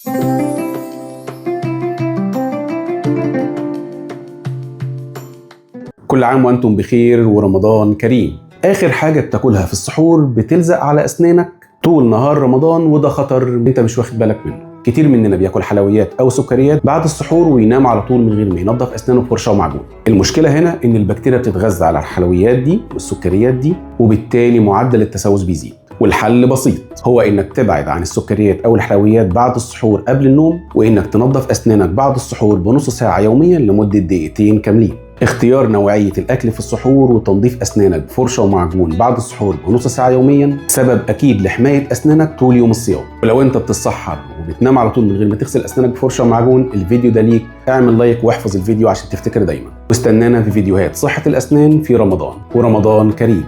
كل عام وانتم بخير ورمضان كريم. اخر حاجة بتاكلها في السحور بتلزق على اسنانك طول نهار رمضان، وده خطر انت مش واخد بالك منه. كتير مننا بياكل حلويات او سكريات بعد السحور وينام على طول من غير ما ينظف اسنانه بفرشه ومعجون. المشكلة هنا ان البكتيريا بتتغذى على الحلويات دي والسكريات دي، وبالتالي معدل التسوس بيزيد. والحل بسيط، هو انك تبعد عن السكريات او الحلويات بعد السحور قبل النوم، وانك تنظف اسنانك بعد السحور بنص ساعة يوميا لمدة دقيقتين كاملين. اختيار نوعية الأكل في السحور وتنظيف أسنانك بفرشة ومعجون بعد السحور بنص ساعة يوميا سبب أكيد لحماية أسنانك طول يوم الصيام. ولو أنت بتتسحر وبتنام على طول من غير ما تغسل أسنانك بفرشة ومعجون، الفيديو ده ليك. اعمل لايك واحفظ الفيديو عشان تفتكر دايما، واستنانا في فيديوهات صحة الأسنان في رمضان. ورمضان كريم.